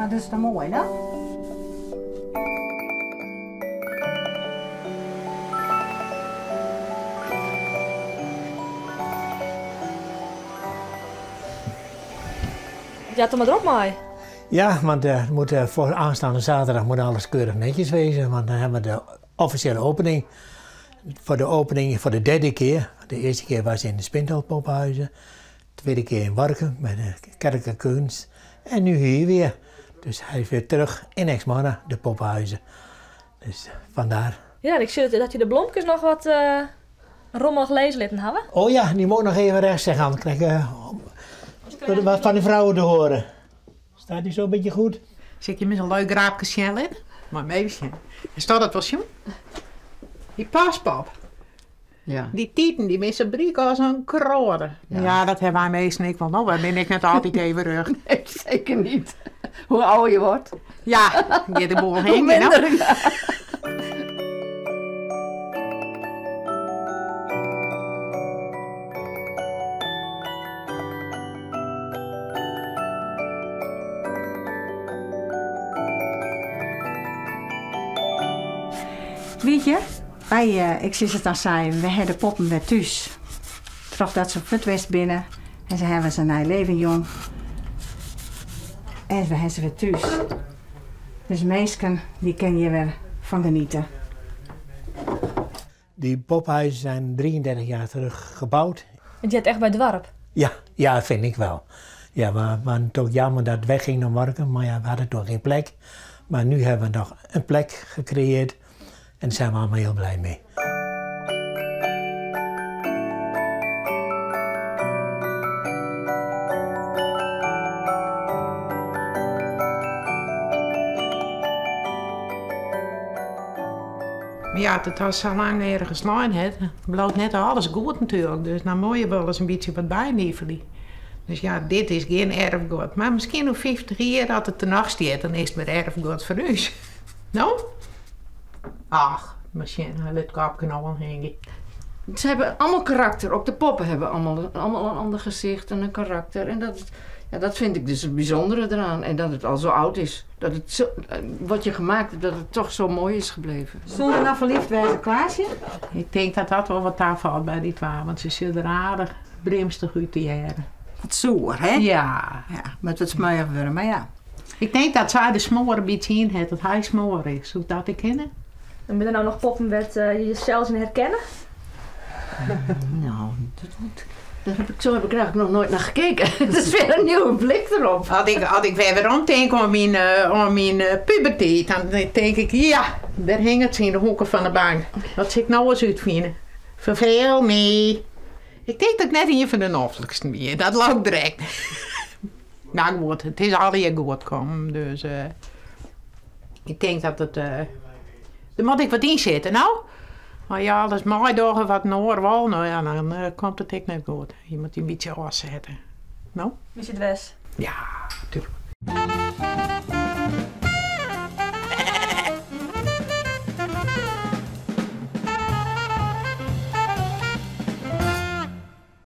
Mar dat is toch moai, no? Ja, toch mar drok mei. Ja, want uh, moet, uh, voor aanstaande zaterdag moet alles keurig netjes wezen. Want dan hebben we de officiële opening. Voor de opening voor de derde keer. De eerste keer was in de Spindelpoppenhuizen. De tweede keer in Warkum bij de Kerkelijke Kunst. En nu hier weer. Dus hij is weer terug in Exmorra, de poppenhuizen. Dus vandaar. Ja, ik zie dat je de blomkes noch wat uh, rommelig lizze litten hawwe. Oh ja, die moet nog even rechts zeggen, anders krijg ik wat van de vrouwen te horen. Staat die zo een beetje goed? Sil ik jim ris in leuk grapke sjen litte? Mei even sjen. En staat dat wol sjoen? Dy paspop. Ja. Dy titen dy binne sa bryk as in kroade. Ja, dat hawwe wy measten ek wol. No, wy binne ek net altyd even rjocht. Nee, zeker niet. Hoe ouder je wordt. Ja, giet de boel Hoe hingjen, no. minder, ja. Weet je, wy, ik sis it dan sa even, wy ha de poppen wer thús. Trochdat se fuort west binne en se hawwe se in nij leven jûn. En we ha se wer thús. Dus minsken dy kinne hjir wer fan geniete. Die poppenhuizen zijn 33 jaar terug gebouwd. Het heart echt by it doarp? Ja, ja, vind ik wel. Ja, we waren toch jammer dat het wegging naar Warkum, maar ja, we hadden toch geen plek. Maar nu hebben we nog een plek gecreëerd en daar zijn we allemaal heel blij mee. Mar ja, it al sa lang nergens lein hat, bliuwt net alles goed natuerlik. Dus dan moatte je wolris in bytsje wat bynifelje. Dus ja, dit is gjin erfguod. Mar miskien oer 50 jier, as it der noch stiet, dan is it wer erfguod foar ús. No? Ach, mar sjen, hy lit it kopke no al hingjen. Ze hebben allemaal karakter, ook de poppen hebben allemaal een ander gezicht en een karakter. En dat, ja, dat vind ik dus het bijzondere eraan. En dat het al zo oud is. Dat het zo, wat je gemaakt hebt, dat het toch zo mooi is gebleven. Soene der noch ferlyfd wêze, Klaasje? Ik tink dat dat wol wat tafalt by dy twa, want se sjogge der aardich brimstich út tegearre. Wat soer, hè? Ja. Ja, moat wat smeurich wurde, mar ja. Ik tink dat sy de smoar in bytsje yn hat, dat hy smoar is. Soe dat ek kinne? En binne der no noch poppen wêr't je jesels yn herkenne? Nou, dat, daar heb ik, zo heb ik er eigenlijk nog nooit naar gekeken. Dat is weer een nieuwe blik erop. As ik wer weromtink oan myn pubertiid, dan tink ik, ja, dêr hinget se yn de hoeke fan de bank. Dat sil ik no ris útfine. Ferfeel my. Ik tink dat ik net ien fan de nofliksten wie, dat leau ik direkt. No goed, it is allegear goed kommen, dus ik tink dat it. Der moat ek wat yn sitte, no? As je alles meidogge wat in oar wol, no ja, dan komt it ek net goed. Je moatte je in bytsje ôfsette, no? Wie sit wes? Ja, tuurlik.